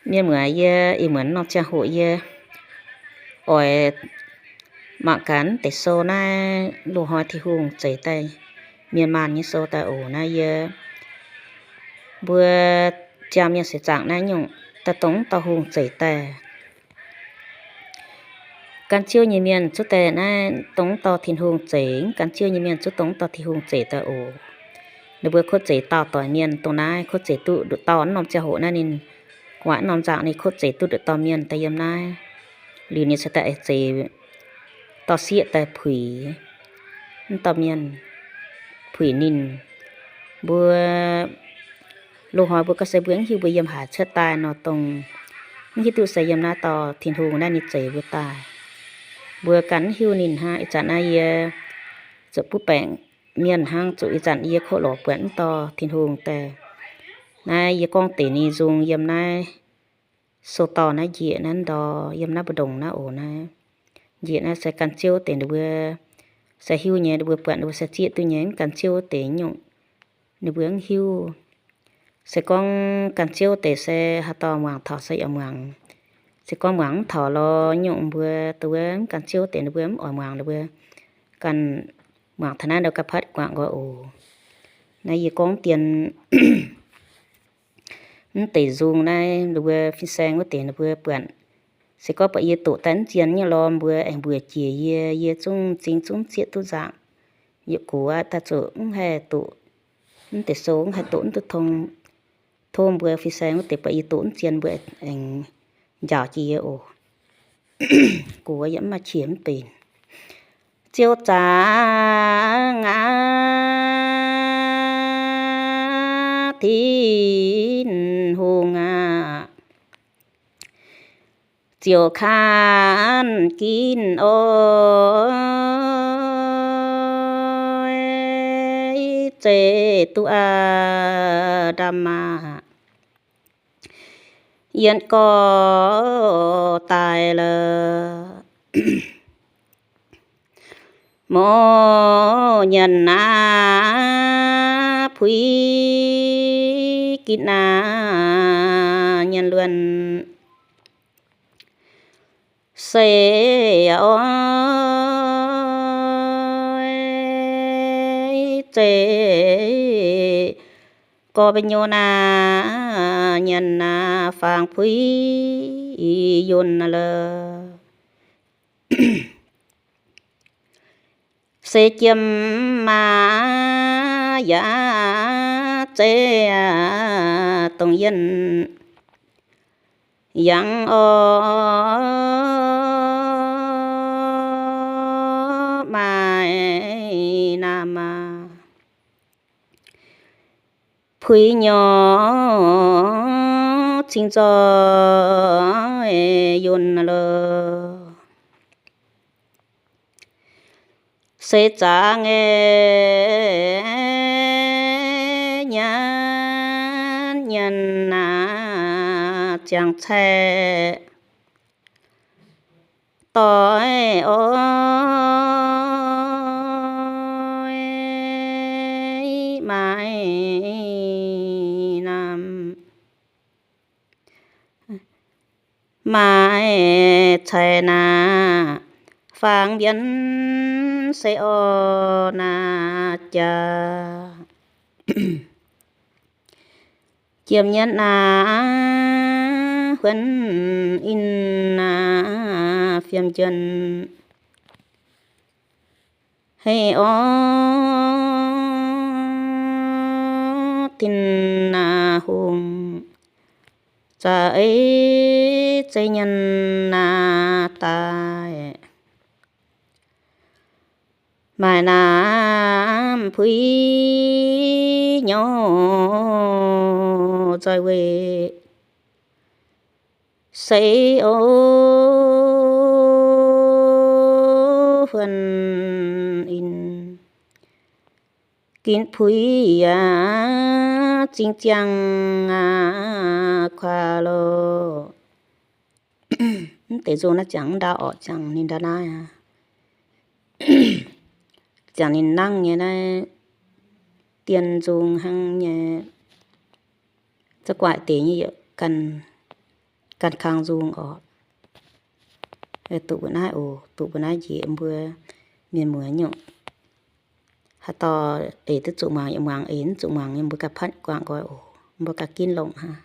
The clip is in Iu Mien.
Mienh muoz, yie ih muonz norm ziangh hoc yie oix mangc gaax deix sou naaiv, loz-hnoi Tin-Hungh zeix daaih mienh maanh nyei sou daaih oc. Naaiv yie mbuo jaa mienh seix zaangc naaiv nyungc daaih dongh dauh hungh zeix daaih. Gan ziouv nyei mienh zuqc daaih naaiv dongh dauh Tin-Hungh zeix, gan ziouv nyei mienh zuqc dongh dauh Tin-Hungh zeix daaih oc. Ninh mbuo kuotv zeix dauh doic mienh dongh naaiv, kuotv zeix duqv nduqc dauh norm ziangh hoc naaiv ninh gu'nguaaic norm nzangc ninh kuotv zeix duqv nduqc dauh mienh daaih yiem naaiv. Liuz ninh se daaih zeix dorh sieqv daaih puix m'dauh mienh, puix ninh. Mbuo loz-hnoi mbuo gorngv se mbuo mv hiuv mbuo yiem haaix cuotv daaih nor, dongh mv hiuv duqv se yiem naaiv dauh Tin-Hungh naaiv ninh zeix mbuo daaih. Mbuo ganh mv hiuv ninh hnangv. Ih zanc naaiv yie zuqc butv baengc mienh hnangv, zuqc ih zanc yie koqv lorz buatc m'dauh Tin-Hungh daaih. Naaiv yie gorngv deix ninh nzung yiem naaiv sou dorh naaiv njiec naaiv ndor, yiem naaiv mbu'ndongx naaiv oc. Naaiv njiec naaiv se gan ziouv deix ninh mbuo se hiuv nyei, ninh mbuo buatc ninh mbuo se zieqv duqv nyei. Mv gan ziouv deix nyungc ninh mbuo mv hiuv. Se gorngv gan ziouv deix se haaix dauh muangx taux se yaac muangx. Se gorngv muangx mv taux lorz nyungc mbuo duqv mv gan ziouv deix ninh mbuo mv oix muangx, ninh mbuo ganh muangx taux naaiv ndau ga'patv guangc nqoi oc. Naaiv yie gorngv dien mv deix nzung naaiv ninh mbuo fin-saeng wuov deix ninh mbuo buatc. Se gorngv baac yie doqc daaih mv zien nyei lorz mbuo aengx mbuox jiex yie, yie zungv m'zing zungv zieqv duqv nzangc. Yietc gox aqv daaih zuqc mv haih doqc, mv deix sou mv haih doqc mv duqv tong. Tov mbuo fin-saeng wuov deix baac yie doqc mv zien mbuo aengx njaaux jiex yie oc. Gox yaac mv maaih qiex mv benx. Ziouv zaangc aac, Tin-Hungh aac, ziouc kanh ginv oix zeix duqv aav ndamv maah! Yienh gorx daaih lorqc. Mouz nyanc naaiv puix ginv naaiv nyanc luonx se oix zeix gorx-benx nyouz naaiv nyanc naaiv fangx puix yonc lorqc. Se jiem maa yaac zeiz dongh yienh yangh orqc, maaih naamh maah! Puix nyorx cing nzoih yonc lorqc. Se zaqc ngae nyanc nyanc naaiv ziangh caeqv doix oix maaih naamh, maaih caix naaiv fangx mbienx se orqc naaiv jaax. Jiem nyanc naaiv huonx in naaiv fiem njien hei orqc, Tin-Hungh za'eix zeiv nyanc naaiv daaih. Maaih naamh puix nyorx nzoih weih se orqc, huonx in ginv puix yaac zingh ziangh aqv kuaaiv loh. Mv deix nzung naaiv ziangx mv ndau orqc, ziangx ninh ndau naaiv aqv. Ziangx ninh nangv nyei naaiv dien nzung hnangv nyei. Za'guaaic deix nyei yietc ganh ganh kang nzung oc. Duqv mbuo naaiv oc, duqv mbuo naaiv njiec mbuo mienh muoz nyungc. Haaix dauh eix duqv zuqc muangx yaac muangx, eix mv zuqc muangx nyei mbuo ganh patv guangc nqoi oc. Mbuo ganh ginv longc hnangv.